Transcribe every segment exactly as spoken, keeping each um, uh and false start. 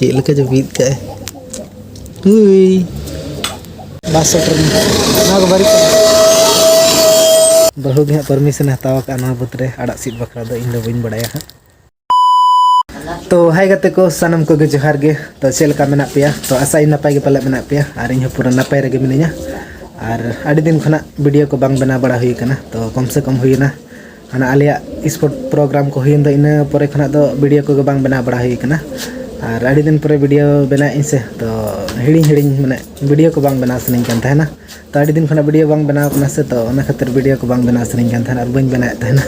ᱪᱮᱫ ᱞᱮᱠᱟ ᱡᱟᱹᱯᱤᱫ ᱠᱟᱜᱼᱟᱭ᱾ ᱩᱭ᱾ ᱵᱟᱥ ᱥᱮᱴᱮᱨ ᱮᱱᱟ᱾ ᱱᱚᱣᱟ ᱠᱚ ᱵᱟᱹᱲᱤᱡ ᱠᱟᱱᱟ᱾ ᱵᱟᱹᱦᱩ ᱜᱮ ᱦᱟᱸᱜ ᱯᱟᱨᱢᱤᱥᱚᱱᱮ ᱦᱟᱛᱟᱣ ᱟᱠᱟᱫᱼᱟ ᱱᱚᱣᱟ ᱵᱟᱹᱫᱽ ᱨᱮ ᱟᱲᱟᱜ ᱥᱤᱫ ᱵᱟᱠᱷᱨᱟ ᱫᱚ, ᱤᱧ ᱫᱚ ᱵᱟᱹᱧ ᱵᱟᱲᱟᱭᱟ ᱦᱟᱸᱜ᱾ ᱛᱚ ᱦᱟᱭ ᱜᱟᱛᱮ ᱠᱚ, ᱥᱟᱱᱟᱢ ᱠᱚᱜᱮ ᱡᱚᱦᱟᱨ ᱜᱮ᱾ ᱛᱚ ᱪᱮᱫ ᱞᱮᱠᱟ ᱢᱮᱱᱟᱜ ᱯᱮᱭᱟ? ᱛᱚ ᱟᱥᱟᱭᱟᱹᱧ ᱱᱟᱯᱟᱭ ᱜᱮ ᱯᱟᱞᱮ ᱢᱮᱱᱟᱜ ᱯᱮᱭᱟ, ᱟᱨ ᱤᱧ ᱦᱚᱸ ᱯᱩᱨᱟᱹ ᱱᱟᱯᱟᱭ ᱨᱮᱜᱮ ᱢᱤᱱᱟᱹᱧᱟ᱾ ᱟᱨ ᱟᱹᱰᱤ ᱫᱤᱱ ᱠᱷᱚᱱᱟᱜ ᱵᱷᱤᱰᱤᱭᱳ ᱠᱚ ᱵᱟᱝ ᱵᱮᱱᱟᱣ ᱵᱟᱲᱟ ᱦᱩᱭ ᱠᱟᱱᱟ᱾ ᱛᱚ ᱠᱚᱢ ᱥᱮ ᱠᱚᱢ ᱦᱩᱭᱮᱱᱟ ᱦᱟᱱᱟ ᱟᱞᱮᱭᱟᱜ ᱥᱯᱳᱨᱴ ᱯᱨᱳᱜᱨᱟᱢ ᱠᱚ ᱦᱩᱭᱮᱱ ᱫᱚ, ᱤᱱᱟᱹ ᱯᱚᱨᱮ ᱠᱷᱚᱱᱟᱜ ᱫᱚ ᱵᱷᱤᱰᱤᱭᱳ ᱠᱚᱜᱮ ᱵᱟᱝ ᱵᱮᱱᱟᱣ ᱵᱟᱲᱟ ᱦᱩᱭ ᱠᱟᱱᱟ᱾ ᱟᱨ ᱟᱹᱰᱤ ᱫᱤᱱ ᱯᱚᱨᱮ ᱵᱷᱤᱰᱤᱭᱳ ᱵᱮᱱᱟᱣᱮᱫ ᱟᱹᱧ ᱥᱮ, ᱛᱚ ᱦᱤᱲᱤᱧ ᱦᱤᱲᱤᱧ, ᱢᱟᱱᱮ, ᱵᱷᱤᱰᱤᱭᱳ ᱠᱚ ᱵᱟᱝ ᱵᱮᱱᱟᱣ ᱥᱟᱱᱟᱧ ᱠᱟᱱ ᱛᱟᱦᱮᱱᱟ᱾ ᱛᱚ ᱟᱹᱰᱤ ᱫᱤᱱ ᱠᱷᱚᱱᱟᱜ ᱵᱷᱤᱰᱤᱭᱳ ᱵᱟᱝ ᱵᱮᱱᱟᱣ ᱠᱟᱱᱟ ᱥᱮ, ᱛᱚ ᱚᱱᱟ ᱠᱷᱟᱹᱛᱤᱨ ᱵᱷᱤᱰᱤᱭᱳ ᱠᱚ ᱵᱟᱝ ᱵᱮᱱᱟᱣ ᱥᱟᱱᱟᱧ ᱠᱟᱱ ᱛᱟᱦᱮᱱᱟ ᱟᱨ ᱵᱟᱹᱧ ᱵᱮᱱᱟᱣᱮᱫ ᱛᱟᱦᱮᱱᱟ᱾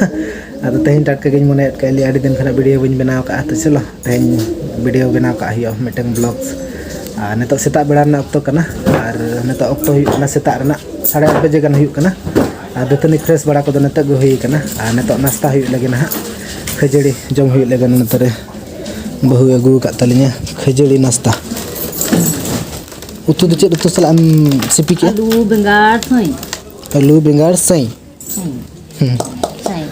ᱟᱫᱚ ᱛᱮᱦᱮᱧ ᱴᱟᱴᱠᱟ ᱜᱤᱧ ᱢᱚᱱᱮᱭᱮᱫ ᱠᱟᱱ ᱞᱟᱹᱭᱟ ᱟᱹᱰᱤ ᱫᱤᱱ ᱠᱷᱚᱱᱟᱜ ᱵᱷᱤᱰᱤᱭᱳ ᱵᱟᱹᱧ ᱵᱮᱱᱟᱣ ᱠᱟᱜᱼᱟ, ᱛᱚ ᱪᱚᱞᱚ ᱛᱮᱦᱮᱧ ᱵᱷᱤᱰᱤᱭᱳ ᱵᱮᱱᱟᱣ ᱠᱟᱜ ᱦᱩᱭᱩᱜᱼᱟ, ᱢᱤᱫᱴᱟᱝ ᱵᱞᱚᱜᱥ᱾ ᱟᱨ ᱱᱤᱛᱚᱜ ᱥᱮᱛᱟᱜ ᱵᱮᱲᱟ ᱨᱮᱱᱟᱜ ᱚᱠᱛᱚ ᱠᱟᱱᱟ, ᱟᱨ ᱱᱤᱛᱚᱜ ᱚᱠᱛᱚ ᱦᱩᱭᱩᱜ ᱠᱟᱱᱟ ᱥᱮᱛᱟᱜ ᱨᱮᱱᱟᱜ ᱥᱟᱲᱮ ᱟᱴ ᱵᱟᱡᱮ ᱜᱟᱱ ᱦᱩᱭᱩᱜ ᱠᱟᱱᱟ᱾ ᱟᱨ ᱫᱟᱹᱛᱟᱹᱱᱤ ᱯᱷᱨᱮᱥ ᱵᱟᱲᱟ ᱠᱚᱫᱚ ᱱᱤᱛᱚᱜ ᱜᱮ ᱦᱩᱭ ᱠᱟᱱᱟ᱾ ᱟᱨ ᱱᱤᱛᱚᱜ ᱱᱟᱥᱛᱟ ᱦᱩᱭᱩᱜ ᱞᱟᱹᱜᱤᱫ ᱱᱟᱦᱟᱜ, ᱠᱷᱟᱹᱡᱟᱹᱲᱤ ᱡᱚᱢ ᱦᱩᱭᱩᱜ ᱞᱟᱹᱜᱤᱫ᱾ ᱱᱚᱛᱮ ᱨᱮ ᱵᱟᱹᱦᱩᱭ ᱟᱹᱜᱩ ᱟᱠᱟᱫ ᱛᱟᱹᱞᱤᱧᱟ ᱠᱷᱟᱹᱡᱟᱹᱲᱤ ᱱᱟᱥᱛᱟ᱾ ᱩᱛᱩ ᱫᱚ ᱪᱮᱫ ᱩᱛᱩ ᱥᱟᱞᱟᱜ ᱮᱢ ᱥᱤᱯᱤ ᱠᱮᱜᱼᱟ? ᱟᱹᱞᱩ, ᱵᱮᱸᱜᱟᱲ, ᱥᱟᱹᱭ᱾ ᱟᱹᱞᱩ, ᱵᱮᱸᱜᱟᱲ, ᱥᱟᱹᱭ᱾ ᱦᱩᱸ᱾ ᱦᱩᱸ᱾ ᱥᱟᱹᱭ᱾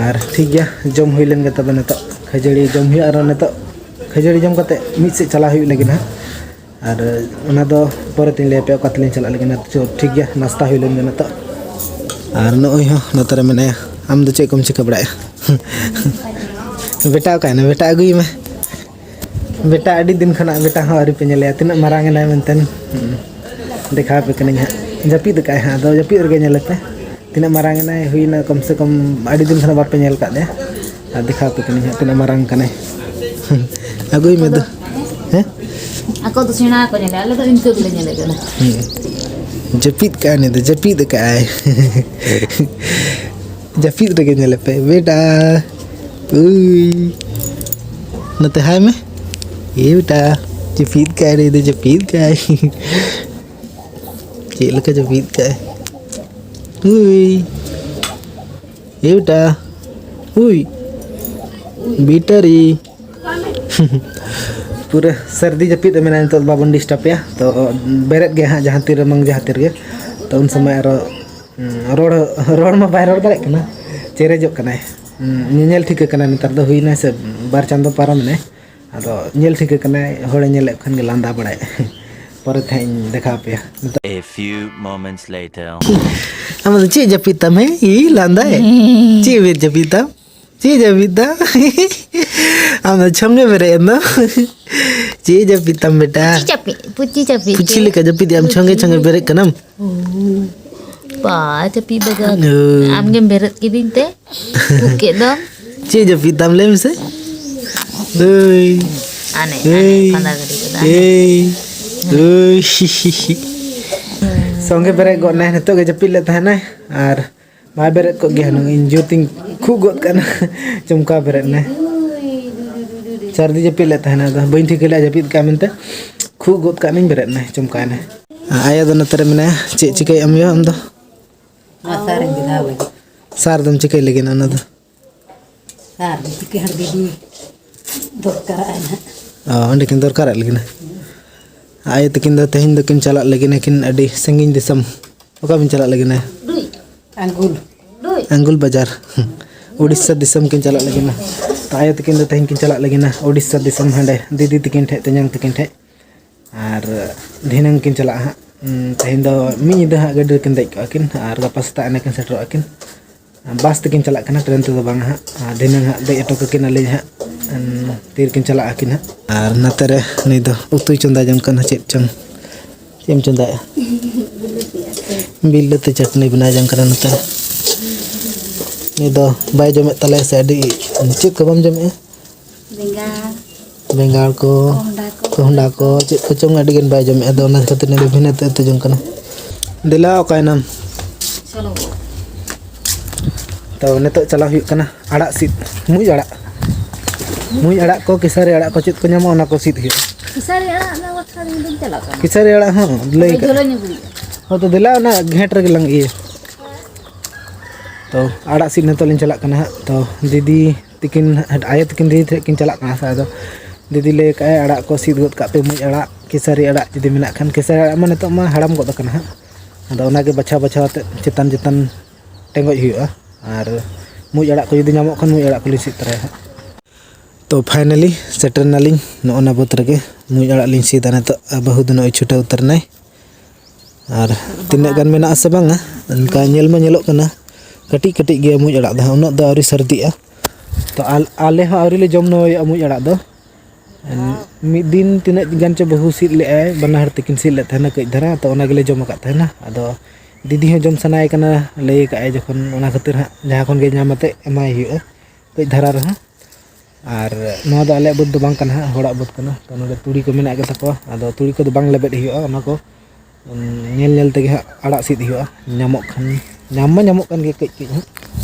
ᱟᱨ ᱴᱷᱤᱠ ᱜᱮᱭᱟ, ᱡᱚᱢ ᱦᱩᱭ ᱞᱮᱱ ᱜᱮ ᱛᱚᱵᱮ ᱱᱤᱛᱚᱜ ᱠᱷᱟᱹᱡᱟᱹᱲᱤ ᱡᱚᱢ ᱦᱩᱭᱩᱜᱼᱟ, ᱟᱨ ᱱᱤᱛᱚᱜ ᱠᱷᱟᱹᱡᱟᱹᱲᱤ ᱡᱚᱢ ᱠᱟᱛᱮ ᱢᱤᱫ ᱥᱮᱫ ᱪᱟᱞᱟᱣ ᱦᱩᱭᱩᱜ ᱞᱟᱹᱜᱤᱫ ᱦᱟᱸᱜ᱾ ᱟᱨ ᱚᱱᱟ ᱫᱚ ᱯᱚᱨᱮ ᱛᱤᱧ ᱞᱟᱹᱭ ᱟᱯᱮᱭᱟ ᱚᱠᱟ ᱛᱮᱞᱤᱧ ᱪᱟᱞᱟᱜ ᱞᱟᱹᱜᱤᱫ᱾ ᱛᱚ ᱴᱷᱤᱠ ᱜᱮᱭᱟ, ᱱᱟᱥᱛᱟ ᱦᱩᱭ ᱞᱮᱱ ᱜᱮ ᱱᱤᱛᱚᱜ᱾ ᱟᱨ ᱱᱚᱜᱼᱚᱭ ᱦᱚᱸ ᱱᱚᱛᱮ ᱨᱮ ᱢᱮᱱᱟᱭᱟ᱾ ᱟᱢ ᱫᱚ ᱪᱮᱫ ᱠᱚᱢ ᱪᱤᱠᱟᱹ ᱵᱟᱲᱟᱭᱮᱫᱼᱟ? ᱵᱮᱴᱟ ᱚᱠᱟᱭᱮᱱᱟ? ᱵᱮᱴᱟ ᱟᱹᱜᱩᱭᱮ ᱢᱮ᱾ ᱵᱮᱴᱟ ᱟᱹᱰᱤ ᱫᱤᱱ ᱠᱷᱚᱱᱟᱜ ᱵᱮᱴᱟ ᱦᱚᱸ ᱟᱹᱣᱨᱤ ᱯᱮ ᱧᱮᱞᱮᱭᱟ, ᱛᱤᱱᱟᱹᱜ ᱢᱟᱨᱟᱝ ᱮᱱᱟᱭ ᱢᱮᱱᱛᱮ᱾ ᱦᱩᱸ᱾ ᱫᱮᱠᱷᱟᱣ ᱟᱯᱮ ᱠᱟᱹᱱᱟᱹᱧ ᱦᱟᱸᱜ᱾ ᱡᱟᱹᱯᱤᱫ ᱟᱠᱟᱫᱼᱟᱭ ᱦᱟᱸᱜ, ᱟᱫᱚ ᱡᱟᱹᱯᱤᱫ ᱨᱮᱜᱮ ᱧᱮᱞᱮ ᱯᱮ᱾ ᱛᱤᱱᱟᱹᱜ ᱢᱟᱨᱟᱝ ᱮᱱᱟᱭ, ᱦᱩᱭᱱᱟ ᱠᱚᱢ ᱥᱮ ᱠᱚᱢ ᱟᱹᱰᱤ ᱫᱤᱱ ᱠᱷᱚᱱᱟᱜ ᱵᱟᱯᱮ ᱧᱮᱞ ᱟᱠᱟᱫᱮᱭᱟ᱾ ᱟᱨ ᱫᱮᱠᱷᱟᱣ ᱟᱯᱮ ᱠᱟᱹᱱᱟᱹᱧ ᱦᱟᱸᱜ ᱛᱤᱱᱟᱹᱜ ᱢᱟᱨᱟᱝ ᱠᱟᱱᱟᱭ᱾ ᱟᱹᱜᱩᱭ ᱢᱮ ᱫᱩ᱾ ᱦᱮᱸ? ᱟᱠᱚ ᱫᱚ ᱥᱮᱬᱟ ᱠᱚ ᱧᱮᱞᱟ, ᱟᱞᱮ ᱫᱚ ᱤᱱᱠᱟᱹ ᱜᱮᱞᱮ ᱧᱮᱞᱮᱫ ᱠᱟᱱᱟ᱾ ᱦᱩᱸ᱾ ᱡᱟᱹᱯᱤᱫ ᱠᱟᱜᱼᱟᱭ ᱩᱱᱤ ᱫᱚ, ᱡᱟᱹᱯᱤᱫ ᱠᱟᱜᱼᱟᱭ᱾ ᱡᱟᱹᱯᱤᱫ ᱨᱮᱜᱮ ᱧᱮᱞᱮ ᱯᱮ, ᱵᱮᱴᱟ᱾ ᱩᱭ᱾ ᱱᱚᱛᱮ ᱦᱟᱭ ᱢᱮ᱾ ᱮ ᱵᱮᱴᱟ, ᱡᱟᱹᱯᱤᱫ ᱠᱟᱜᱼᱟᱭ ᱨᱮ, ᱫᱚ ᱡᱟᱹᱯᱤᱫ ᱠᱟᱜᱼᱟᱭ᱾ ᱪᱮᱫ ᱞᱮᱠᱟ ᱡᱟᱹᱯᱤᱫ ᱠᱟᱜᱼᱟᱭ᱾ ᱩᱭ᱾ ᱮ ᱵᱮᱴᱟ᱾ ᱩᱭ᱾ ᱵᱮᱴᱟ ᱨᱮ᱾ ᱯᱩᱨᱟᱹ ᱥᱟᱹᱨᱫᱤ ᱡᱟᱹᱯᱤᱫ ᱨᱮ ᱢᱮᱱᱟᱭᱟ, ᱱᱤᱛᱚᱜ ᱵᱟᱵᱚᱱ ᱰᱤᱥᱴᱟᱵᱮᱭᱟ᱾ ᱛᱚ ᱵᱮᱨᱮᱫ ᱜᱮ ᱦᱟᱸᱜ ᱡᱟᱦᱟᱸ ᱛᱤᱨ ᱨᱮ ᱵᱟᱝ ᱡᱟᱦᱟᱸ ᱛᱤᱨ ᱨᱮᱜᱮ᱾ ᱛᱚ ᱩᱱ ᱥᱚᱢᱚᱭ ᱟᱨᱚ, ᱩᱸ, ᱨᱚᱲ, ᱨᱚᱲ ᱢᱟ ᱵᱟᱭ ᱨᱚᱲ ᱫᱟᱲᱮᱭᱟᱜ ᱠᱟᱱᱟ, ᱪᱮᱨᱮᱡᱚᱜ ᱠᱟᱱᱟᱭ᱾ ᱩᱸ, ᱧᱮᱧᱮᱞ ᱴᱷᱤᱠᱟᱹ ᱠᱟᱱᱟ ᱱᱮᱛᱟᱨ ᱫᱚ, ᱦᱩᱭᱱᱟ ᱥᱮ ᱵᱟᱨ ᱪᱟᱸᱫᱚ ᱯᱟᱨᱚᱢᱮᱱᱟᱭ᱾ ᱟᱫᱚ ᱧᱮᱞ ᱴᱷᱤᱠᱮ ᱠᱟᱱᱟᱭ, ᱦᱚᱲᱮ ᱧᱮᱞᱮᱫ ᱠᱷᱟᱱ ᱜᱮ ᱞᱟᱸᱫᱟ ᱵᱟᱲᱟᱭ᱾ ᱯᱚᱨᱮ ᱛᱮ ᱦᱟᱸᱜ ᱤᱧ ᱫᱮᱠᱷᱟᱣ ᱟᱯᱮᱭᱟ᱾ A few moments later. ᱟᱢ ᱫᱚ ᱪᱮᱫ ᱡᱟᱹᱯᱤᱫ ᱛᱟᱢ, ᱦᱮᱸ? ᱤ, ᱞᱟᱸᱫᱟᱭ᱾ ᱪᱮᱫ ᱵᱮᱫ ᱡᱟᱹᱯᱤᱫ ᱛᱟᱢ? ᱪᱮᱫ ᱡᱟᱹᱯᱤᱫ ᱛᱟᱢ? ᱟᱢ ᱫᱚ ᱪᱷᱚᱝᱜᱮ ᱵᱮᱨᱮᱫ ᱮᱱ ᱫᱚ᱾ ᱪᱮᱫ ᱡᱟᱹᱯᱤᱫ ᱛᱟᱢ, ᱵᱮᱴᱟ? ᱯᱩᱪᱤ ᱡᱟᱹᱯᱤᱫ, ᱯᱩᱪᱤ ᱡᱟᱹᱯᱤᱫ᱾ ᱯᱩᱪᱷᱤ ᱞᱮᱠᱟ ᱡᱟᱹᱯᱤᱫ ᱮᱫ ᱟᱢ, ᱪᱷᱚᱝᱜᱮ ᱪᱷᱚᱝᱜᱮ ᱵᱮᱨᱮᱫ ᱠᱟᱱᱟᱢ᱾ ᱵᱟ, ᱡᱟᱹᱯᱤᱫ ᱵᱟᱜᱟᱣ᱾ ᱦᱳᱭ᱾ ᱟᱢᱜᱮᱢ ᱵᱮᱨᱮᱫ ᱠᱤᱫᱤᱧ ᱛᱮ᱾ ᱩᱵ ᱠᱮᱫ ᱫᱚᱢ᱾ ᱪᱮᱫ ᱡᱟᱹᱯᱤᱫ ᱛᱟᱢ, ᱞᱟᱹᱭ ᱢᱮᱥᱮ? ᱦᱳᱭ᱾ ᱟᱱᱮ, ᱟᱱᱮ, ᱦᱳᱭ᱾ ᱯᱷᱟᱸᱫᱟ ᱜᱟᱹᱰᱤ ᱠᱟᱫᱟ, ᱟᱱᱮ᱾ ᱦᱳᱭ᱾ ᱦᱳᱭ᱾ ᱥᱚᱸᱜᱮ ᱵᱮᱨᱮᱫ ᱜᱚᱫ ᱱᱟᱭ, ᱱᱤᱛᱚᱜ ᱜᱮ ᱡᱟᱹᱯᱤᱫ ᱞᱮᱫ ᱛᱟᱦᱮᱱᱟᱭ, ᱟᱨ ᱵᱟᱭ ᱵᱮᱨᱮᱫ ᱠᱚᱜ ᱜᱮᱭᱟ ᱦᱩᱱᱟᱹᱝ, ᱤᱧ ᱡᱳᱨ ᱛᱤᱧ ᱠᱷᱩᱜ ᱜᱚᱫ ᱠᱟᱱᱟ᱾ ᱪᱚᱢᱠᱟᱣ ᱵᱮᱨᱮᱫ ᱱᱟᱭ᱾ ᱥᱟᱹᱨᱫᱤ ᱡᱟᱹᱯᱤᱫ ᱞᱮᱫ ᱛᱟᱦᱮᱱᱟ, ᱟᱫᱚ ᱵᱟᱹᱧ ᱴᱷᱤᱠᱟᱹ ᱞᱮᱫᱼᱟ ᱡᱟᱹᱯᱤᱫ ᱠᱟᱜ ᱢᱮᱱᱛᱮ, ᱠᱷᱩᱜ ᱜᱚᱫ ᱠᱟᱜ ᱱᱟᱹᱧ, ᱵᱮᱨᱮᱫ ᱱᱟᱭ, ᱪᱚᱢᱠᱟᱣ ᱱᱟᱭ᱾ ᱟᱭᱳ ᱫᱚ ᱱᱚᱛᱮ ᱨᱮ ᱢᱮᱱᱟᱭᱟ᱾ ᱪᱮᱫ ᱪᱤᱠᱟᱹᱭᱮᱫ ᱟᱢ ᱭᱳ ᱟᱢ ᱫᱚ? ᱱᱚᱣᱟ ᱥᱟᱨ ᱤᱧ ᱵᱮᱱᱟᱣ ᱞᱟᱹᱜᱤᱫ᱾ ᱥᱟᱨ ᱫᱚᱢ ᱪᱤᱠᱟᱹᱭ ᱞᱟᱹᱜᱤᱫ ᱚᱱᱟ ᱫᱚ? ᱥᱟᱨ ᱫᱚ ᱪᱤᱠᱟᱹ ᱦᱟᱲ ᱫᱤᱫᱤ ᱫᱚᱨᱠᱟᱨᱟᱜᱼᱟ ᱱᱟᱦᱟᱜ᱾ ᱚ, ᱚᱸᱰᱮ ᱠᱤᱱ ᱫᱚᱨᱠᱟᱨᱟᱜ ᱞᱟᱹᱜᱤᱫ᱾ ᱟᱭᱳ ᱛᱟᱹᱠᱤᱱ ᱫᱚ ᱛᱮᱦᱮᱧ ᱫᱚᱠᱤᱱ ᱪᱟᱞᱟᱜ ᱞᱟᱹᱜᱤᱫ ᱟᱹᱠᱤᱱ ᱟᱹᱰᱤ ᱥᱟᱺᱜᱤᱧ ᱫᱤᱥᱚᱢ᱾ ᱚᱠᱟ ᱵᱤᱱ ᱪᱟᱞᱟᱜ ᱞᱟᱹᱜᱤᱫ? ᱟᱝᱜᱩᱞ᱾ ᱟᱝᱜᱩᱞ ᱵᱟᱡᱟᱨ᱾ ᱩᱲᱤᱥᱥᱟ ᱫᱤᱥᱚᱢ ᱠᱤᱱ ᱪᱟᱞᱟᱜ ᱞᱟᱹᱜᱤᱫ᱾ ᱟᱭᱳ ᱛᱟᱹᱠᱤᱱ ᱫᱚ ᱛᱮᱦᱮᱧ ᱠᱤᱱ ᱪᱟᱞᱟᱜ ᱞᱟᱹᱜᱤᱫ ᱩᱲᱤᱥᱥᱟ ᱫᱤᱥᱚᱢ, ᱦᱟᱸᱰᱮ ᱫᱤᱫᱤ ᱛᱟᱹᱠᱤᱱ ᱴᱷᱮᱡ, ᱛᱮᱧᱟᱝ ᱛᱟᱹᱠᱤᱱ ᱴᱷᱮᱡ᱾ ᱟᱨ ᱫᱷᱤᱱᱟᱹᱝ ᱠᱤᱱ ᱪᱟᱞᱟᱜᱼᱟ ᱦᱟᱸᱜ᱾ ᱩᱸ, ᱛᱮᱦᱮᱧ ᱫᱚ ᱢᱤᱫ ᱧᱤᱫᱟᱹ ᱦᱟᱸᱜ ᱜᱟᱹᱰᱤ ᱨᱮᱠᱤᱱ ᱫᱮᱡ ᱠᱚᱜᱼᱟ ᱠᱤᱱ, ᱟᱨ ᱜᱟᱯᱟ ᱥᱮᱛᱟᱜ ᱮᱱᱟ ᱠᱤᱱ ᱥᱮᱴᱮᱨᱚᱜᱼᱟ ᱠᱤᱱ᱾ ᱵᱟᱥ ᱛᱮᱠᱤᱱ ᱪᱟᱞᱟᱜ ᱠᱟᱱᱟ, ᱴᱨᱮᱱ ᱛᱮᱫᱚ ᱵᱟᱝ ᱦᱟᱸᱜ᱾ ᱟᱨ ᱫᱷᱤᱱᱟᱹᱝ ᱦᱟᱸᱜ ᱫᱮᱡ ᱦᱚᱴᱚ ᱠᱟᱹᱠᱤᱱ ᱟᱹᱞᱤᱧ ᱦᱟᱸᱜ, ᱩᱸ, ᱛᱤᱨᱮᱠᱤᱱ ᱪᱟᱞᱟᱜᱼᱟ ᱠᱤᱱ ᱦᱟᱸᱜ᱾ ᱟᱨ ᱱᱚᱛᱮ ᱨᱮ ᱱᱩᱭ ᱫᱚ ᱩᱛᱩᱭ ᱪᱚᱸᱫᱟ ᱡᱚᱝ ᱠᱟᱱᱟ, ᱪᱮᱫ ᱪᱚᱝ᱾ ᱪᱮᱫ ᱮᱢ ᱪᱚᱸᱫᱟᱭᱟ? ᱵᱤᱞᱟᱹᱛᱤ ᱪᱟᱴᱱᱤ ᱵᱮᱱᱟᱣ ᱡᱚᱝ ᱠᱟᱱᱟ ᱱᱚᱛᱮ ᱨᱮ᱾ ᱱᱩᱭ ᱫᱚ ᱵᱟᱭ ᱡᱚᱢᱮᱫ ᱛᱟᱞᱮᱭᱟ ᱥᱮ, ᱟᱹᱰᱤ, ᱪᱮᱫ ᱠᱚ ᱵᱟᱢ ᱡᱚᱢᱮᱫᱼᱟ? ᱵᱮᱸᱜᱟᱲ᱾ ᱵᱮᱸᱜᱟᱲ ᱠᱚ, ᱠᱚᱸᱦᱰᱟ ᱠᱚ, ᱠᱚᱸᱦᱰᱟ ᱠᱚ, ᱪᱮᱫ ᱠᱚᱪᱚᱝ ᱟᱹᱰᱤ ᱜᱟᱱ ᱵᱟᱭ ᱡᱚᱢᱮᱫᱼᱟ, ᱟᱫᱚ ᱚᱱᱟ ᱠᱷᱟᱹᱛᱤᱨ ᱱᱩᱭ ᱫᱚ ᱵᱷᱤᱱᱟᱹ ᱛᱮ ᱩᱛᱩ ᱡᱚᱝ ᱠᱟᱱᱟ᱾ ᱫᱮᱞᱟ, ᱚᱠᱟᱭᱮᱱᱟᱢ? ᱪᱚᱞᱚ᱾ ᱛᱚ, ᱱᱤᱛᱚᱜ ᱪᱟᱞᱟᱣ ᱦᱩᱭᱩᱜ ᱠᱟᱱᱟ ᱟᱲᱟᱜ ᱥᱤᱫ, ᱢᱩᱡ ᱟᱲᱟᱜ᱾ ᱢᱩᱡ ᱟᱲᱟᱜ ᱠᱚ, ᱠᱮᱥᱟᱨᱤ ᱟᱲᱟᱜ ᱠᱚ, ᱪᱮᱫ ᱠᱚ ᱧᱟᱢᱚᱜᱼᱟ, ᱚᱱᱟ ᱠᱚ ᱥᱤᱫ ᱦᱩᱭᱩᱜᱼᱟ᱾ ᱠᱮᱥᱟᱨᱤ ᱟᱲᱟᱜ ᱨᱮᱱᱟᱜ ᱵᱟᱠᱷᱨᱟ ᱫᱚ ᱤᱧ ᱫᱚᱧ ᱪᱟᱞᱟᱜ ᱠᱟᱱᱟ᱾ ᱠᱮᱥᱟᱨᱤ ᱟᱲᱟᱜ ᱦᱚᱸ ᱞᱟᱹᱭ ᱟᱫᱚ ᱠᱟᱜ᱾ ᱡᱷᱚᱞᱟᱧ ᱟᱹᱜᱩᱭᱮᱫᱼᱟ᱾ ᱦᱳᱭ, ᱛᱚ, ᱫᱮᱞᱟ, ᱚᱱᱟ ᱜᱷᱮᱸᱴ ᱨᱮᱜᱮ ᱞᱟᱝ ᱤᱭᱟᱹᱭᱟ᱾ ᱛᱚ, ᱟᱲᱟᱜ ᱥᱤᱫ ᱱᱤᱛᱚᱜ ᱞᱤᱧ ᱪᱟᱞᱟᱜ ᱠᱟᱱᱟ ᱦᱟᱸᱜ᱾ ᱛᱚ, ᱫᱤᱫᱤ ᱛᱤᱠᱤᱱ, ᱟᱭᱳ ᱛᱤᱠᱤᱱ ᱫᱤᱫᱤ ᱴᱷᱮᱱ ᱠᱤᱱ ᱪᱟᱞᱟᱜ ᱠᱟᱱᱟ ᱥᱮ, ᱟᱫᱚ ᱫᱤᱫᱤ ᱞᱟᱹᱭ ᱠᱟᱜᱼᱟᱭ, "ᱟᱲᱟᱜ ᱠᱚ ᱥᱤᱫ ᱜᱚᱫ ᱠᱟᱜ ᱯᱮ, ᱢᱩᱡ ᱟᱲᱟᱜ, ᱠᱮᱥᱟᱨᱤ ᱟᱲᱟᱜ ᱡᱩᱫᱤ ᱢᱮᱱᱟᱜ ᱠᱷᱟᱱ᱾" ᱠᱮᱥᱟᱨᱤ ᱟᱲᱟᱜ ᱢᱟ ᱱᱤᱛᱚᱜ ᱢᱟ ᱦᱟᱲᱟᱢ ᱜᱚᱫ ᱟᱠᱟᱱᱟ ᱦᱟᱸᱜ, ᱟᱫᱚ ᱚᱱᱟᱜᱮ ᱵᱟᱪᱷᱟᱣ ᱵᱟᱪᱷᱟᱣ ᱟᱛᱮᱫ ᱪᱮᱛᱟᱱ ᱪᱮᱛᱟᱱ ᱴᱮᱸᱜᱚᱡ ᱦᱩᱭᱩᱜᱼᱟ᱾ ᱟᱨ ᱢᱩᱡ ᱟᱲᱟᱜ ᱠᱚ ᱡᱩᱫᱤ ᱧᱟᱢᱚᱜ ᱠᱷᱟᱱ, ᱢᱩᱡ ᱟᱲᱟᱜ ᱠᱚᱞᱤᱧ ᱥᱤᱫ ᱛᱚᱨᱟᱭᱟ ᱦᱟᱸᱜ᱾ ᱛᱚ, ᱛᱚ finally ᱥᱮᱴᱮᱨ ᱱᱟᱞᱤᱧ ᱱᱚᱜᱼᱚ ᱱᱟ ᱵᱟᱹᱫᱽ ᱨᱮᱜᱮ᱾ ᱢᱩᱡ ᱟᱲᱟᱜ ᱞᱤᱧ ᱥᱤᱫᱟ ᱱᱤᱛᱚᱜ᱾ ᱟᱨ ᱵᱟᱹᱦᱩ ᱫᱚ ᱱᱚᱜᱼᱚᱭ ᱪᱷᱩᱴᱟᱹᱣ ᱩᱛᱟᱹᱨ ᱮᱱᱟᱭ᱾ ᱟᱨ ᱛᱤᱱᱟᱹᱜ ᱜᱟᱱ ᱢᱮᱱᱟᱜ ᱟᱥᱮ ᱵᱟᱝᱟ, ᱚᱱᱠᱟ ᱧᱮᱞ ᱢᱟ ᱧᱮᱞᱚᱜ ᱠᱟᱱᱟ ᱠᱟᱹᱴᱤᱡ ᱠᱟᱹᱴᱤᱡ ᱜᱮᱭᱟ ᱢᱩᱡ ᱟᱲᱟᱜ ᱫᱚ ᱦᱟᱸᱜ, ᱩᱱᱟᱹᱜ ᱫᱚ ᱟᱹᱣᱨᱤ ᱥᱟᱹᱨᱫᱤᱜᱼᱟ᱾ ᱛᱚ ᱟᱞ- ᱟᱞᱮ ᱦᱚᱸ ᱟᱹᱣᱨᱤ ᱞᱮ ᱡᱚᱢ ᱱᱟᱹᱣᱟᱹᱭᱚᱜᱼᱟ ᱢᱩᱡ ᱟᱲᱟᱜ ᱫᱚ᱾ ᱢᱤᱫ ᱫᱤᱱ ᱛᱤᱱᱟᱹᱜ ᱜᱟᱱ ᱪᱚ ᱵᱟᱹᱦᱩ ᱥᱤᱫ ᱞᱮᱜᱼᱟᱭ, ᱵᱟᱱᱟ ᱦᱚᱲ ᱛᱟᱹᱠᱤᱱ ᱥᱤᱫ ᱞᱮᱫ ᱛᱟᱦᱮᱱᱟ ᱠᱟᱹᱡ ᱫᱷᱟᱨᱟ, ᱛᱚ ᱚᱱᱟ ᱜᱮᱞᱮ ᱡᱚᱢ ᱟᱠᱟᱫ ᱛᱟᱦᱮᱱᱟ᱾ ᱟᱫᱚ ᱫᱤᱫᱤ ᱦᱚᱸ ᱡᱚᱢ ᱥᱟᱱᱟᱭᱮ ᱠᱟᱱᱟ ᱞᱟᱹᱭ ᱟᱠᱟᱫᱼᱟᱭ, ᱡᱚᱠᱷᱚᱱ ᱚᱱᱟ ᱠᱷᱟᱹᱛᱤᱨ ᱦᱟᱸᱜ ᱡᱟᱦᱟᱸ ᱠᱷᱚᱱ ᱜᱮ ᱧᱟᱢ ᱟᱛᱮ ᱮᱢᱟᱭ ᱦᱩᱭᱩᱜᱼᱟ ᱠᱟᱹᱡ ᱫᱷᱟᱨᱟ ᱨᱮᱦᱚᱸ᱾ ᱟᱨ ᱱᱚᱣᱟ ᱫᱚ ᱟᱞᱮᱭᱟᱜ ᱵᱟᱹᱫᱽ ᱫᱚ ᱵᱟᱝ ᱠᱟᱱᱟ ᱦᱟᱸᱜ, ᱦᱚᱲᱟᱜ ᱵᱟᱹᱫᱽ ᱠᱟᱱᱟ᱾ ᱛᱚ ᱱᱚᱰᱮ ᱛᱩᱲᱤ ᱠᱚ ᱢᱮᱱᱟᱜ ᱜᱮᱛᱟ ᱠᱚᱣᱟ, ᱟᱫᱚ ᱛᱩᱲᱤ ᱠᱚᱫᱚ ᱵᱟᱝ ᱞᱮᱵᱮᱫ ᱦᱩᱭᱩᱜᱼᱟ, ᱚᱱᱟ ᱠᱚ ᱧᱮᱞ ᱧᱮᱞ ᱛᱮᱜᱮ ᱦᱟᱸᱜ ᱟᱲᱟᱜ ᱥᱤᱫ ᱦᱩᱭᱩᱜᱼᱟ᱾ ᱧᱟᱢᱚᱜ ᱠᱷᱟᱱ, ᱧᱟᱢ ᱢᱟ ᱧᱟᱢᱚᱜ ᱠᱟᱱ ᱜᱮ ᱠᱟᱹᱡ ᱠᱟᱹᱡ ᱦᱟᱸᱜ᱾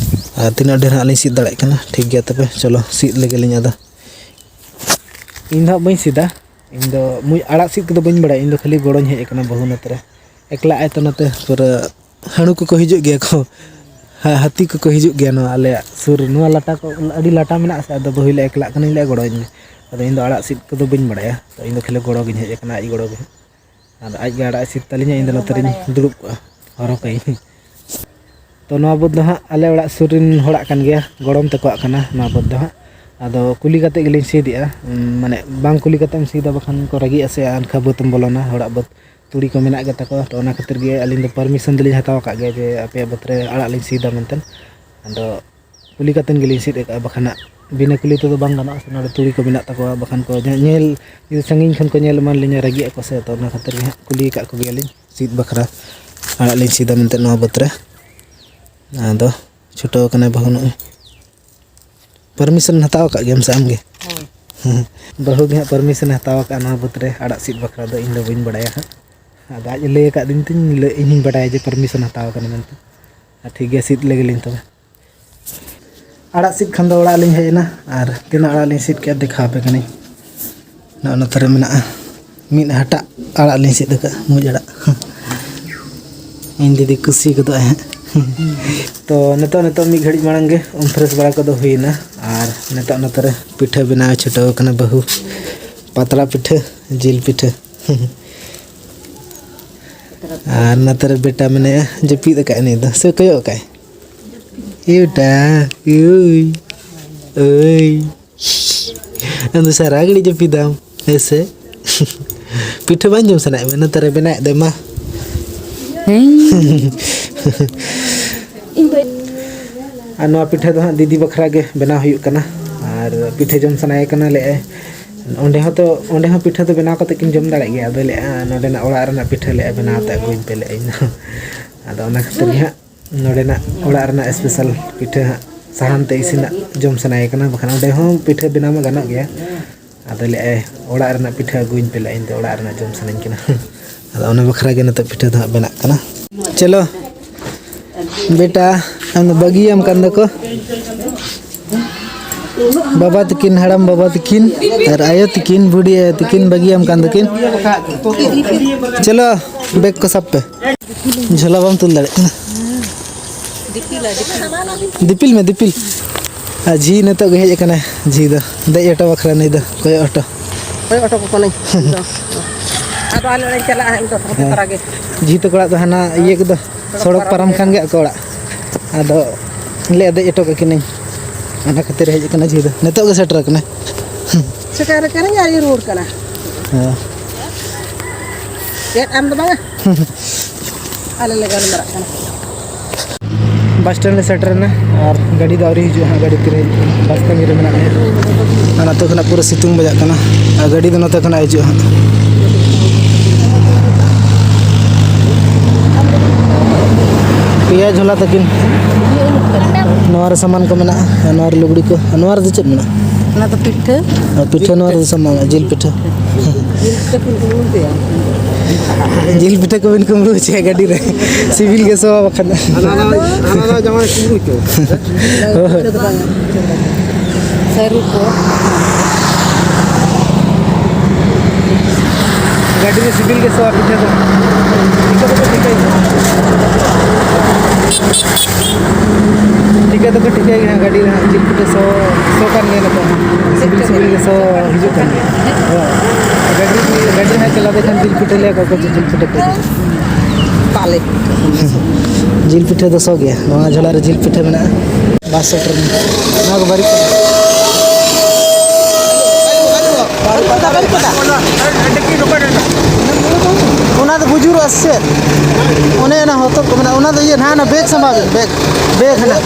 ᱟᱨ ᱛᱤᱱᱟᱹᱜ ᱰᱷᱮᱨ ᱦᱟᱸᱜ ᱞᱤᱧ ᱥᱤᱫ ᱫᱟᱲᱮᱭᱟᱜ ᱠᱟᱱᱟ, ᱴᱷᱤᱠ ᱜᱮᱭᱟ, ᱛᱚᱵᱮ ᱪᱚᱞᱚ ᱥᱤᱫ ᱞᱮᱜᱮ ᱞᱤᱧ ᱟᱫᱚ᱾ ᱤᱧ ᱫᱚ ᱦᱟᱸᱜ ᱵᱟᱹᱧ ᱥᱤᱫᱟ, ᱤᱧ ᱫᱚ ᱢᱩᱡ ᱟᱲᱟᱜ ᱥᱤᱫ ᱠᱚᱫᱚ ᱵᱟᱹᱧ ᱵᱟᱲᱟᱭᱟ, ᱤᱧ ᱫᱚ ᱠᱷᱟᱹᱞᱤ ᱜᱚᱲᱚᱧ ᱦᱮᱡ ᱟᱠᱟᱱᱟ ᱵᱟᱹᱦᱩ ᱱᱚᱛᱮ ᱨᱮ᱾ ᱮᱠᱞᱟ ᱟᱭ ᱛᱚ ᱱᱚᱛᱮ ᱯᱩᱨᱟᱹ ᱦᱟᱹᱬᱩ ᱠᱚᱠᱚ ᱦᱤᱡᱩᱜ ᱜᱮᱭᱟ ᱠᱚ, ᱦᱟ- ᱦᱟᱹᱛᱤ ᱠᱚᱠᱚ ᱦᱤᱡᱩᱜ ᱜᱮᱭᱟ ᱱᱚᱣᱟ ᱟᱞᱮᱭᱟᱜ ᱥᱩᱨ ᱨᱮ᱾ ᱱᱚᱣᱟ ᱞᱟᱴᱟ ᱠᱚ ᱟᱹᱰᱤ ᱞᱟᱴᱟ ᱢᱮᱱᱟᱜᱼᱟ ᱥᱮ, ᱟᱫᱚ ᱵᱟᱹᱦᱩ ᱞᱮ ᱮᱠᱞᱟᱜ ᱠᱟᱹᱱᱟᱹᱧ, ᱞᱮ ᱜᱚᱲᱚᱧ ᱢᱮ᱾ ᱟᱫᱚ ᱤᱧ ᱫᱚ ᱟᱲᱟᱜ ᱥᱤᱫ ᱠᱚᱫᱚ ᱵᱟᱹᱧ ᱵᱟᱲᱟᱭᱟ, ᱛᱚ ᱤᱧ ᱫᱚ ᱠᱷᱟᱹᱞᱤ ᱜᱚᱲᱚ ᱜᱤᱧ ᱦᱮᱡ ᱟᱠᱟᱱᱟ, ᱟᱡ ᱜᱚᱲᱚ ᱜᱮ᱾ ᱟᱨ ᱟᱡ ᱜᱮ ᱟᱲᱟᱜ ᱮ ᱥᱤᱫ ᱛᱟᱹᱞᱤᱧᱟ, ᱤᱧ ᱫᱚ ᱱᱚᱛᱮ ᱨᱤᱧ ᱫᱩᱲᱩᱵ ᱠᱚᱜᱼᱟ, ᱦᱚᱨᱦᱚ ᱠᱟᱹᱧ᱾ ᱛᱚ ᱱᱚᱣᱟ ᱵᱟᱹᱫᱽ ᱫᱚ ᱦᱟᱸᱜ ᱟᱞᱮ ᱚᱲᱟᱜ ᱥᱩᱨ ᱨᱮᱱ ᱦᱚᱲᱟᱜ ᱠᱟᱱ ᱜᱮᱭᱟ, ᱜᱚᱲᱚᱢ ᱛᱟᱠᱚᱣᱟᱜ ᱠᱟᱱᱟ ᱱᱚᱣᱟ ᱵᱟᱹᱫᱽ ᱫᱚ ᱦᱟᱸᱜ᱾ ᱟᱫᱚ ᱠᱩᱞᱤ ᱠᱟᱛᱮ ᱜᱮᱞᱤᱧ ᱥᱤᱫᱮᱜᱼᱟ, ᱢᱟᱱᱮ ᱵᱟᱝ ᱠᱩᱞᱤ ᱠᱟᱛᱮᱢ ᱥᱤᱫᱟ ᱵᱟᱠᱷᱟᱱ ᱠᱚ ᱨᱟᱹᱜᱤᱜᱼᱟ ᱥᱮ, ᱮᱱᱠᱷᱟᱱ ᱵᱟᱹᱫᱽ ᱮᱢ ᱵᱚᱞᱚᱱᱟ ᱦᱚᱲᱟᱜ ᱵᱟᱹᱫᱽ᱾ ᱛᱩᱲᱤ ᱠᱚ ᱢᱮᱱᱟᱜ ᱜᱮᱛᱟ ᱠᱚᱣᱟ, ᱛᱚ ᱚᱱᱟ ᱠᱷᱟᱹᱛᱤᱨ ᱜᱮ ᱟᱹᱞᱤᱧ ᱫᱚ permission ᱫᱚᱞᱤᱧ ᱦᱟᱛᱟᱣ ᱟᱠᱟᱫ ᱜᱮᱭᱟ ᱡᱮ ᱟᱯᱮᱭᱟᱜ ᱵᱟᱹᱫᱽ ᱨᱮ ᱟᱲᱟᱜ ᱞᱤᱧ ᱥᱤᱫᱟ ᱢᱮᱱᱛᱮ᱾ ᱟᱫᱚ ᱠᱩᱞᱤ ᱠᱟᱛᱮᱱ ᱜᱮᱞᱤᱧ ᱥᱤᱫ ᱟᱠᱟᱫᱼᱟ, ᱵᱟᱠᱷᱟᱱ ᱦᱟᱸᱜ ᱵᱤᱱᱟᱹ ᱠᱩᱞᱤ ᱛᱮᱫᱚ ᱵᱟᱝ ᱜᱟᱱᱚᱜᱼᱟ ᱥᱮ, ᱱᱚᱰᱮ ᱛᱩᱲᱤ ᱠᱚ ᱢᱮᱱᱟᱜ ᱛᱟᱠᱚᱣᱟ, ᱵᱟᱠᱷᱟᱱ ᱠᱚ ᱧᱮ- ᱧᱮᱞ, ᱡᱩᱫᱤ ᱥᱟᱺᱜᱤᱧ ᱠᱷᱚᱱ ᱠᱚ ᱧᱮᱞ ᱮᱢᱟᱱ ᱞᱤᱧᱟ ᱨᱟᱹᱜᱤᱜ ᱟᱠᱚ ᱥᱮ, ᱛᱚ ᱚᱱᱟ ᱠᱷᱟᱹᱛᱤᱨ ᱜᱮ ᱦᱟᱸᱜ ᱠᱩᱞᱤ ᱟᱠᱟᱫ ᱠᱚᱜᱮᱭᱟᱞᱤᱧ ᱥᱤᱫ ᱵᱟᱠᱷᱨᱟ, ᱟᱲᱟᱜ ᱞᱤᱧ ᱥᱤᱫᱟ ᱢᱮᱱᱛᱮ ᱱᱚᱣᱟ ᱵᱟᱹᱫᱽ ᱨᱮ᱾ ᱟᱫᱚ ᱪᱷᱩᱴᱟᱹᱣ ᱟᱠᱟᱱᱟᱭ ᱵᱟᱹᱦᱩ ᱱᱚᱜᱼᱚᱭ᱾ Permission ᱦᱟᱛᱟᱣ ᱟᱠᱟᱫ ᱜᱮᱭᱟᱢ ᱥᱮ ᱟᱢ ᱜᱮ? ᱦᱳᱭ᱾ ᱵᱟᱹᱦᱩ ᱜᱮ ᱦᱟᱸᱜ permission ᱮ ᱦᱟᱛᱟᱣ ᱟᱠᱟᱫᱼᱟ ᱱᱚᱣᱟ ᱵᱟᱹᱫᱽ ᱨᱮ ᱟᱲᱟᱜ ᱥᱤᱫ ᱵᱟᱠᱷᱨᱟ ᱫᱚ, ᱤᱧ ᱫᱚ ᱵᱟᱹᱧ ᱵᱟᱲᱟᱭᱟ ᱦᱟᱸᱜ᱾ ᱟᱫᱚ ᱟᱡ ᱮ ᱞᱟᱹᱭ ᱟᱠᱟᱫ ᱫᱤᱧ ᱛᱤᱧ ᱞᱟᱹᱭ, ᱤᱧ ᱦᱚᱧ ᱵᱟᱰᱟᱭᱟ ᱡᱮ permission ᱦᱟᱛᱟᱣ ᱟᱠᱟᱱᱟ ᱢᱮᱱᱛᱮ᱾ ᱟᱨ ᱴᱷᱤᱠ ᱜᱮᱭᱟ, ᱥᱤᱫ ᱞᱮᱜᱮ ᱞᱤᱧ ᱛᱚᱵᱮ᱾ ᱟᱲᱟᱜ ᱥᱤᱫ ᱠᱷᱟᱱ ᱫᱚ ᱚᱲᱟᱜ ᱞᱤᱧ ᱦᱮᱡ ᱮᱱᱟ, ᱟᱨ ᱛᱤᱱᱟᱹᱜ ᱟᱲᱟᱜ ᱞᱤᱧ ᱥᱤᱫ ᱠᱮᱫᱼᱟ ᱫᱮᱠᱷᱟᱣ ᱟᱯᱮ ᱠᱟᱹᱱᱟᱹᱧ᱾ ᱱᱚᱜᱼᱚ ᱱᱚᱛᱮ ᱨᱮ ᱢᱮᱱᱟᱜᱼᱟ, ᱢᱤᱫ ᱦᱟᱴᱟᱜ ᱟᱲᱟᱜ ᱞᱤᱧ ᱥᱤᱫ ᱟᱠᱟᱫᱼᱟ, ᱢᱩᱡ ᱟᱲᱟᱜ᱾ ᱤᱧ ᱫᱤᱫᱤ ᱠᱩᱥᱤ ᱜᱚᱫᱚᱜ ᱟᱭ ᱦᱟᱸᱜ᱾ ᱛᱚ ᱱᱤᱛᱚᱜ, ᱱᱤᱛᱚᱜ ᱢᱤᱫ ᱜᱷᱟᱹᱲᱤᱡ ᱢᱟᱲᱟᱝ ᱜᱮ ᱩᱢ fresh ᱵᱟᱲᱟ ᱠᱚᱫᱚ ᱦᱩᱭᱮᱱᱟ, ᱟᱨ ᱱᱤᱛᱚᱜ ᱱᱚᱛᱮ ᱨᱮ ᱯᱤᱴᱷᱟᱹ ᱵᱮᱱᱟᱣ ᱪᱷᱩᱴᱟᱹᱣ ᱟᱠᱟᱱᱟ ᱵᱟᱹᱦᱩ᱾ ᱯᱟᱛᱲᱟ ᱯᱤᱴᱷᱟᱹ, ᱡᱤᱞ ᱯᱤᱴᱷᱟᱹ᱾ ᱟᱨ ᱱᱚᱛᱮ ᱨᱮ ᱵᱮᱴᱟ ᱢᱮᱱᱟᱭᱟ, ᱡᱟᱹᱯᱤᱫ ᱟᱠᱟᱫ ᱩᱱᱤ ᱫᱚ, ᱥᱮ ᱠᱚᱭᱚᱜ ᱟᱠᱟᱫ? ᱮ ᱵᱮᱴᱟ, ᱳᱭ, ᱳᱭ᱾ ᱟᱢ ᱫᱚ ᱥᱟᱨᱟ ᱜᱷᱟᱹᱲᱤᱡ ᱡᱟᱹᱯᱤᱫᱟᱢ ᱦᱮᱸ ᱥᱮ? ᱯᱤᱴᱷᱟᱹ ᱵᱟᱝ ᱡᱚᱢ ᱥᱟᱱᱟᱭᱮᱫ ᱢᱮᱭᱟ? ᱱᱚᱛᱮ ᱨᱮ ᱵᱮᱱᱟᱣᱮᱫ ᱫᱚᱭ ᱢᱟ᱾ ᱟᱨ ᱱᱚᱣᱟ ᱯᱤᱴᱷᱟᱹ ᱫᱚ ᱦᱟᱸᱜ ᱫᱤᱫᱤ ᱵᱟᱠᱷᱨᱟ ᱜᱮ ᱵᱮᱱᱟᱣ ᱦᱩᱭᱩᱜ ᱠᱟᱱᱟ᱾ ᱟᱨ ᱯᱤᱴᱷᱟᱹ ᱡᱚᱢ ᱥᱟᱱᱟᱭᱮ ᱠᱟᱱᱟ ᱞᱟᱹᱭᱮᱫᱼᱟᱭ᱾ ᱚᱸᱰᱮ ᱦᱚᱸᱛᱚ, ᱚᱸᱰᱮ ᱦᱚᱸ ᱯᱤᱴᱷᱟᱹ ᱫᱚ ᱵᱮᱱᱟᱣ ᱠᱟᱛᱮ ᱠᱤᱱ ᱡᱚᱢ ᱫᱟᱲᱮᱭᱟᱜ ᱜᱮᱭᱟ᱾ ᱟᱫᱚ ᱞᱟᱹᱭᱮᱫᱼᱟ ᱱᱚᱸᱰᱮᱱᱟᱜ ᱚᱲᱟᱜ ᱨᱮᱱᱟᱜ ᱯᱤᱴᱷᱟᱹ ᱞᱟᱹᱭᱮᱫᱼᱟ ᱵᱮᱱᱟᱣ ᱠᱟᱛᱮ ᱟᱹᱜᱩᱧ ᱯᱮ ᱞᱟᱹᱭᱮᱫᱼᱟ ᱤᱧ ᱫᱚ᱾ ᱟᱫᱚ ᱚᱱᱟ ᱠᱷᱟᱹᱛᱤᱨ ᱜᱮ ᱦᱟᱸᱜ ᱱᱚᱸᱰᱮᱱᱟᱜ ᱚᱲᱟᱜ ᱨᱮᱱᱟᱜ ᱥᱯᱮᱥᱟᱞ ᱯᱤᱴᱷᱟᱹ ᱦᱟᱸᱜ ᱥᱟᱦᱟᱱ ᱛᱮ ᱤᱥᱤᱱᱟᱜ ᱡᱚᱢ ᱥᱟᱱᱟᱭᱮ ᱠᱟᱱᱟ, ᱵᱟᱠᱷᱟᱱ ᱚᱸᱰᱮ ᱦᱚᱸ ᱯᱤᱴᱷᱟᱹ ᱵᱮᱱᱟᱣ ᱢᱟ ᱜᱟᱱᱚᱜ ᱜᱮᱭᱟ᱾ ᱟᱫᱚ ᱞᱟᱹᱭᱮᱫᱼᱟᱭ ᱚᱲᱟᱜ ᱨᱮᱱᱟᱜ ᱯᱤᱴᱷᱟᱹ ᱟᱹᱜᱩᱣᱟᱹᱧ ᱯᱮ ᱞᱟᱹᱭᱮᱫᱼᱟ, ᱤᱧ ᱫᱚ ᱚᱲᱟᱜ ᱨᱮᱱᱟᱜ ᱡᱚᱢ ᱥᱟᱱᱟᱧ ᱠᱟᱱᱟ᱾ ᱟᱫᱚ ᱚᱱᱟ ᱵᱟᱠᱷᱨᱟ ᱜᱮ ᱱᱤᱛᱚᱜ ᱯᱤᱴᱷᱟᱹ ᱫᱚ ᱦᱟᱸᱜ ᱵᱮᱱᱟᱜ ᱠᱟᱱᱟ᱾ ᱪᱚᱞᱚ ᱵᱮᱴᱟ, ᱟᱢ ᱫᱚ ᱵᱟᱹᱜᱤᱭᱟᱢ ᱠᱟᱱ ᱫᱚᱠᱚ᱾ ᱵᱟᱵᱟ ᱛᱟᱹᱠᱤᱱ, ᱦᱟᱲᱟᱢ ᱵᱟᱵᱟ ᱛᱟᱹᱠᱤᱱ ᱟᱨ ᱟᱭᱳ ᱛᱟᱹᱠᱤᱱ, ᱵᱩᱰᱷᱤ ᱟᱭᱳ ᱛᱟᱹᱠᱤᱱ ᱵᱟᱹᱜᱤᱭᱟᱢ ᱠᱟᱱ ᱫᱚᱠᱤᱱ᱾ ᱪᱚᱞᱚ ᱵᱮᱜᱽ ᱠᱚ ᱥᱟᱵ ᱯᱮ᱾ ᱡᱷᱚᱞᱟ ᱵᱟᱢ ᱛᱩᱞ ᱫᱟᱲᱮᱭᱟᱜ ᱠᱟᱱᱟ᱾ ᱫᱤᱯᱤᱞ ᱢᱮ, ᱫᱤᱯᱤᱞ᱾ ᱟᱨ ᱡᱷᱤ ᱱᱤᱛᱚᱜ ᱜᱮ ᱦᱮᱡ ᱟᱠᱟᱱᱟᱭ᱾ ᱡᱷᱤ ᱫᱚ ᱫᱮᱡ ᱦᱚᱴᱚ ᱵᱟᱠᱷᱨᱟ ᱱᱩᱭ ᱫᱚ ᱠᱚᱭᱚᱜ ᱦᱚᱴᱚ᱾ ᱠᱚᱭᱚᱜ ᱦᱚᱴᱚ ᱠᱟᱠᱚ ᱠᱟᱹᱱᱟᱹᱧ ᱤᱧ ᱫᱚ᱾ ᱟᱫᱚ ᱟᱞᱮ ᱞᱮ ᱪᱟᱞᱟᱜᱼᱟ ᱤᱧ ᱫᱚ ᱦᱟᱱᱛᱮ ᱦᱮᱸ᱾ ᱛᱚᱨᱟ ᱜᱮ᱾ ᱡᱷᱤ ᱛᱟᱠᱚ ᱚᱲᱟᱜ ᱫᱚ ᱦᱟᱱᱟ ᱤᱭᱟᱹ ᱠᱚᱫᱚ, ᱥᱚᱲᱚᱠ ᱯᱟᱨᱚᱢ ᱠᱷᱟᱱ ᱜᱮ ᱟᱠᱚ ᱚᱲᱟᱜ᱾ ᱟᱫᱚ ᱞᱮ ᱫᱮᱡ ᱦᱚᱴᱚ ᱠᱟᱹᱠᱤᱱᱟᱹᱧ, ᱚᱱᱟ ᱠᱷᱟᱹᱛᱤᱨ ᱦᱮᱡ ᱟᱠᱟᱱᱟ ᱡᱷᱤ ᱫᱚ᱾ ᱱᱤᱛᱚᱜ ᱜᱮ ᱥᱮᱴᱮᱨ ᱟᱠᱟᱱᱟᱭ᱾ ᱥᱮᱴᱮᱨ ᱟᱠᱟᱱᱟᱹᱧ ᱟᱨ ᱤᱧ ᱨᱩᱣᱟᱹᱲ ᱠᱟᱱᱟ᱾ ᱦᱮᱸ᱾ ᱪᱮᱫ ᱟᱢ ᱫᱚ ᱵᱟᱝᱟ? ᱟᱞᱮ ᱞᱮ ᱜᱟᱞᱢᱟᱨᱟᱜ ᱠᱟᱱᱟ᱾ ᱵᱟᱥ ᱥᱴᱮᱱᱰ ᱞᱮ ᱥᱮᱴᱮᱨᱮᱱᱟ ᱟᱨ ᱜᱟᱹᱰᱤ ᱫᱚ ᱟᱹᱣᱨᱤ ᱦᱤᱡᱩᱜᱼᱟ ᱦᱟᱸᱜ, ᱜᱟᱹᱰᱤ ᱛᱤᱨᱮ ᱦᱤᱡᱩᱜ ᱠᱟᱱᱟ, ᱵᱟᱥ ᱛᱟᱺᱜᱤ ᱨᱮ ᱢᱮᱱᱟᱜ ᱞᱮᱭᱟ᱾ ᱟᱨ ᱱᱚᱛᱮ ᱠᱷᱚᱱᱟᱜ ᱯᱩᱨᱟᱹ ᱥᱤᱛᱩᱝ ᱵᱟᱡᱟᱜ ᱠᱟᱱᱟ ᱟᱨ ᱜᱟᱹᱰᱤ ᱫᱚ ᱱᱚᱛᱮ ᱠᱷᱚᱱᱟᱜ ᱦᱤᱡᱩᱜᱼᱟ ᱦᱟᱸᱜ᱾ ᱯᱮᱭᱟ ᱡᱷᱚᱞᱟ ᱛᱟᱹᱠᱤᱱ᱾ ᱱᱚᱣᱟ ᱨᱮ ᱥᱟᱢᱟᱱ ᱠᱚ ᱢᱮᱱᱟᱜᱼᱟ, ᱟᱨ ᱱᱚᱣᱟ ᱨᱮ ᱞᱩᱜᱽᱲᱤ ᱠᱚ, ᱟᱨ ᱱᱚᱣᱟ ᱨᱮᱫᱚ ᱪᱮᱫ ᱢᱮᱱᱟᱜᱼᱟ? ᱚᱱᱟ ᱫᱚ ᱯᱤᱴᱷᱟᱹ᱾ ᱟᱨ ᱯᱤᱴᱷᱟᱹ, ᱱᱚᱣᱟ ᱨᱮᱫᱚ ᱥᱟᱢᱟᱱ ᱡᱤᱞ ᱯᱤᱴᱷᱟᱹ᱾ ᱡᱤᱞ ᱯᱤᱴᱷᱟᱹ ᱠᱚᱵᱤᱱ ᱠᱩᱢᱵᱽᱲᱩ ᱦᱚᱪᱚᱭᱟ ᱜᱟᱹᱰᱤ ᱨᱮ, ᱥᱤᱵᱤᱞ ᱜᱮ ᱥᱚᱣᱟ ᱵᱟᱠᱷᱟᱱ᱾ ᱦᱟᱱᱟ ᱱᱟᱣᱟ, ᱦᱟᱱᱟ ᱱᱟᱣᱟ ᱡᱟᱢᱟ ᱨᱮ ᱠᱩᱢᱵᱽᱲᱩ ᱦᱚᱪᱚ᱾ ᱦᱳᱭ᱾ ᱥᱟᱹᱨᱩ ᱠᱚ᱾ ᱜᱟᱹᱰᱤ ᱨᱮ ᱥᱤᱵᱤᱞ ᱜᱮ ᱥᱚᱣᱟ ᱯᱤᱴᱷᱟᱹ ᱫᱚ᱾ ᱴᱷᱤᱠᱟᱹ ᱫᱚᱠᱚ ᱴᱷᱤᱠᱟᱹᱭ ᱜᱮᱭᱟ᱾ ᱴᱷᱤᱠᱟᱹ ᱫᱚᱠᱚ ᱴᱷᱤᱠᱟᱹᱭ ᱜᱮᱭᱟ ᱜᱟᱹᱰᱤ ᱨᱮ ᱦᱟᱸᱜ ᱡᱤᱞ ᱯᱤᱴᱷᱟᱹ ᱥᱚ, ᱥᱚ ᱠᱟᱱ ᱜᱮᱭᱟ ᱱᱤᱛᱚᱜ ᱦᱚᱸ᱾ ᱥᱤᱵᱤᱞ ᱥᱤᱵᱤᱞ ᱜᱮ ᱥᱚ ᱦᱤᱡᱩᱜ ᱠᱟᱱ ᱜᱮᱭᱟ᱾ ᱦᱳᱭ᱾ ᱜᱟᱹᱰᱤ, ᱜᱟᱹᱰᱤ ᱨᱮ ᱦᱟᱸᱜ ᱪᱟᱞᱟᱣ ᱞᱮᱠᱷᱟᱱ ᱡᱤᱞ ᱯᱤᱴᱷᱟᱹ ᱞᱟᱹᱭ ᱟᱠᱚ ᱠᱚ ᱡᱮ ᱡᱤᱞ ᱯᱤᱴᱷᱟᱹ ᱠᱚ ᱦᱤᱡᱩᱜ ᱠᱟᱱᱟ᱾ ᱵᱟᱞᱮ᱾ ᱡᱤᱞ ᱯᱤᱴᱷᱟᱹ ᱫᱚ ᱥᱚ ᱜᱮᱭᱟ᱾ ᱱᱚᱣᱟ ᱡᱷᱚᱞᱟ ᱨᱮ ᱡᱤᱞ ᱯᱤᱴᱷᱟᱹ ᱢᱮᱱᱟᱜᱼᱟ᱾ ᱵᱟᱥ ᱥᱮᱴᱮᱨ ᱮᱱᱟ᱾ ᱱᱚᱣᱟ ᱠᱚ ᱵᱟᱹᱲᱤᱡ ᱠᱟᱱᱟ᱾ ᱚᱱᱟ ᱫᱚ ᱵᱩᱡᱩᱨᱚᱜᱼᱟ ᱥᱮ ᱪᱮᱫ? ᱚᱱᱮ ᱚᱱᱟ ᱦᱚᱛᱚᱫ ᱠᱚ ᱢᱮᱱᱟᱜᱼᱟ, ᱚᱱᱟ ᱫᱚ ᱤᱭᱟᱹ ᱱᱟᱦᱟᱜ, ᱚᱱᱟ ᱵᱮᱜᱽ ᱥᱟᱢᱵᱟᱣ ᱵᱮᱱ, ᱵᱮᱜᱽ, ᱵᱮᱜᱽ ᱦᱮᱱᱟᱜ᱾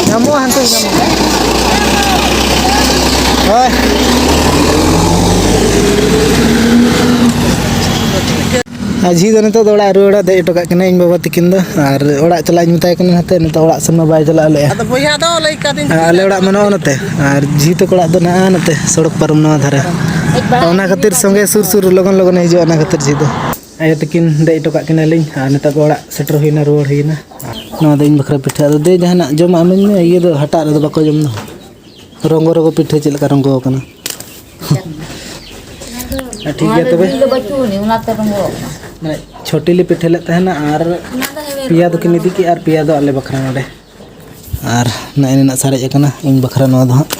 ᱧᱟᱢᱚᱜᱼᱟ, ᱦᱟᱱᱛᱮ ᱧᱟᱢᱚᱜᱼᱟ᱾ ᱦᱳᱭ᱾ ᱟᱨ ᱡᱷᱤ ᱫᱚ ᱱᱤᱛᱚᱜ ᱫᱚ ᱚᱲᱟᱜ ᱨᱩᱣᱟᱹᱲᱟ, ᱫᱮᱡ ᱦᱚᱴᱚ ᱠᱟᱜ ᱠᱤᱱᱟᱹ ᱤᱧ ᱵᱟᱵᱟ ᱛᱟᱹᱠᱤᱱ ᱫᱚ, ᱟᱨ ᱚᱲᱟᱜ ᱪᱟᱞᱟᱜ ᱤᱧ ᱢᱮᱛᱟᱭ ᱠᱟᱱᱟ, ᱱᱟᱛᱮ ᱱᱤᱛᱚᱜ ᱚᱲᱟᱜ ᱥᱮᱱ ᱢᱟ ᱵᱟᱭ ᱪᱟᱞᱟᱜ ᱞᱮᱜᱼᱟ᱾ ᱟᱫᱚ ᱵᱚᱭᱦᱟ ᱫᱚ ᱞᱟᱹᱭ ᱠᱟᱫᱤᱧ ᱟᱞᱮ ᱚᱲᱟᱜ ᱢᱟ ᱱᱚᱜᱼᱚ ᱱᱚᱛᱮ, ᱟᱨ ᱡᱷᱤ ᱛᱟᱠᱚ ᱚᱲᱟᱜ ᱫᱚ ᱱᱟᱜᱼᱟ ᱱᱚᱛᱮ ᱥᱚᱲᱚᱠ ᱯᱟᱨᱚᱢ ᱱᱚᱣᱟ ᱫᱷᱟᱨᱮ᱾ ᱚᱱᱟ ᱠᱷᱟᱹᱛᱤᱨ ᱥᱚᱸᱜᱮ ᱥᱩᱨ ᱥᱩᱨ ᱞᱚᱜᱚᱱ ᱞᱚᱜᱚᱱ ᱦᱤᱡᱩᱜᱼᱟ, ᱚᱱᱟ ᱠᱷᱟᱹᱛᱤᱨ ᱡᱷᱤ ᱫᱚ᱾ ᱟᱭᱳ ᱛᱟᱹᱠᱤᱱ ᱫᱮᱡ ᱦᱚᱴᱚ ᱠᱟᱜ ᱠᱤᱱᱟᱞᱤᱧ, ᱟᱨ ᱱᱤᱛᱚᱜ ᱫᱚ ᱚᱲᱟᱜ ᱥᱮᱴᱮᱨ ᱦᱩᱭᱱᱟ, ᱨᱩᱣᱟᱹᱲ ᱦᱩᱭᱱᱟ᱾ ᱱᱚᱣᱟ ᱫᱚ ᱤᱧ ᱵᱟᱠᱷᱨᱟ ᱯᱤᱴᱷᱟᱹ, ᱟᱫᱚ ᱫᱮ ᱡᱟᱦᱟᱱᱟᱜ ᱡᱚᱢᱟᱜ ᱮᱢᱟᱹᱧ ᱢᱮ, ᱤᱭᱟᱹ ᱫᱚ ᱦᱟᱴᱟᱜ ᱨᱮᱫᱚ ᱵᱟᱠᱚ ᱡᱚᱢ ᱫᱚ᱾ ᱨᱚᱸᱜᱚ ᱨᱚᱸᱜᱚ ᱯᱤᱴᱷᱟᱹ ᱪᱮᱫ ᱞᱮᱠᱟ ᱨᱚᱸᱜᱚ ᱟᱠᱟᱱᱟ᱾ ᱴᱷᱤᱠ ᱜᱮᱭᱟ ᱛᱚᱵᱮ᱾ ᱡᱤᱞ ᱫᱚ ᱵᱟᱹᱪᱩᱜ ᱟᱹᱱᱤᱡ, ᱚᱱᱟᱛᱮ ᱨᱚᱸᱜᱚ ᱟᱠᱟᱱᱟ᱾ ᱢᱟᱱᱮ ᱪᱷᱚᱴᱤ ᱞᱮ ᱯᱤᱴᱷᱟᱹ ᱞᱮᱫ ᱛᱟᱦᱮᱱᱟ, ᱟᱨ ᱚᱱᱟ ᱫᱚ ᱦᱮᱵᱮᱞ ᱯᱮᱭᱟ ᱫᱚᱠᱤᱱ ᱤᱫᱤ ᱠᱮᱜᱼᱟ, ᱟᱨ ᱯᱮᱭᱟ ᱫᱚ ᱟᱞᱮ ᱵᱟᱠᱷᱨᱟ ᱱᱚᱰᱮ᱾ ᱟᱨ ᱱᱚᱜᱼᱚᱭ ᱱᱤᱱᱟᱹᱜ ᱥᱟᱨᱮᱡ ᱟᱠᱟᱱᱟ ᱤᱧ ᱵᱟᱠᱷᱨᱟ ᱱᱚᱣᱟ ᱫᱚ ᱦᱟᱸᱜ᱾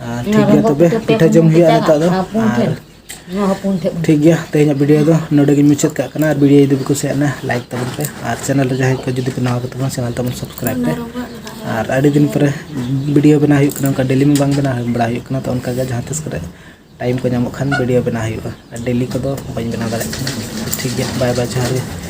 ᱟᱨ ᱴᱷᱤᱠ ᱜᱮᱭᱟ ᱛᱚᱵᱮ, ᱯᱤᱴᱷᱟᱹ ᱡᱚᱢ ᱦᱩᱭᱩᱜᱼᱟ ᱱᱤᱛᱚᱜ ᱫᱚ᱾ ᱟᱨ ᱴᱷᱤᱠ ᱜᱮᱭᱟ, ᱛᱮᱦᱮᱧᱟᱜ ᱵᱷᱤᱰᱤᱭᱳ ᱫᱚ ᱱᱚᱰᱮ ᱜᱤᱧ ᱢᱩᱪᱟᱹᱫ ᱠᱟᱜ ᱠᱟᱱᱟ᱾ ᱟᱨ ᱵᱷᱤᱰᱤᱭᱳ ᱡᱩᱫᱤ ᱯᱮ ᱠᱩᱥᱤᱭᱟᱜᱼᱟ, ᱞᱟᱭᱤᱠ ᱛᱟᱵᱚᱱ ᱯᱮ᱾ ᱟᱨ ᱪᱮᱱᱮᱞ ᱨᱮ ᱡᱟᱦᱟᱸᱭ ᱠᱚ ᱡᱩᱫᱤ ᱯᱮ ᱱᱟᱣᱟ ᱜᱮ ᱛᱟᱵᱚᱱᱟ, ᱪᱮᱱᱮᱞ ᱛᱟᱵᱚᱱ ᱥᱟᱵᱥᱠᱨᱟᱭᱤᱵ ᱯᱮ᱾ ᱟᱨ ᱟᱹᱰᱤ ᱫᱤᱱ ᱯᱚᱨᱮ ᱵᱷᱤᱰᱤᱭᱳ ᱵᱮᱱᱟᱣ ᱦᱩᱭᱩᱜ ᱠᱟᱱᱟ, ᱚᱱᱠᱟ ᱰᱮᱞᱤ ᱢᱟ ᱵᱟᱝ ᱵᱮᱱᱟᱣ ᱵᱟᱲᱟ ᱦᱩᱭᱩᱜ ᱠᱟᱱᱟ, ᱛᱚ ᱚᱱᱠᱟ ᱜᱮ ᱡᱟᱦᱟᱸ ᱛᱤᱥ ᱠᱚᱨᱮ ᱴᱟᱭᱤᱢ ᱠᱚ ᱧᱟᱢᱚᱜ ᱠᱷᱟᱱ ᱵᱷᱤᱰᱤᱭᱳ ᱵᱮᱱᱟᱣ ᱦᱩᱭᱩᱜᱼᱟ᱾ ᱟᱨ ᱰᱮᱞᱤ ᱠᱚᱫᱚ ᱵᱟᱹᱧ ᱵᱮᱱᱟᱣ ᱫᱟᱲᱮᱭᱟᱜ ᱠᱟᱱᱟ᱾ ᱴᱷᱤᱠ ᱜᱮᱭᱟ, ᱵᱟᱭ ᱵᱟᱭ, ᱡᱚᱦᱟᱨ ᱜᱮ᱾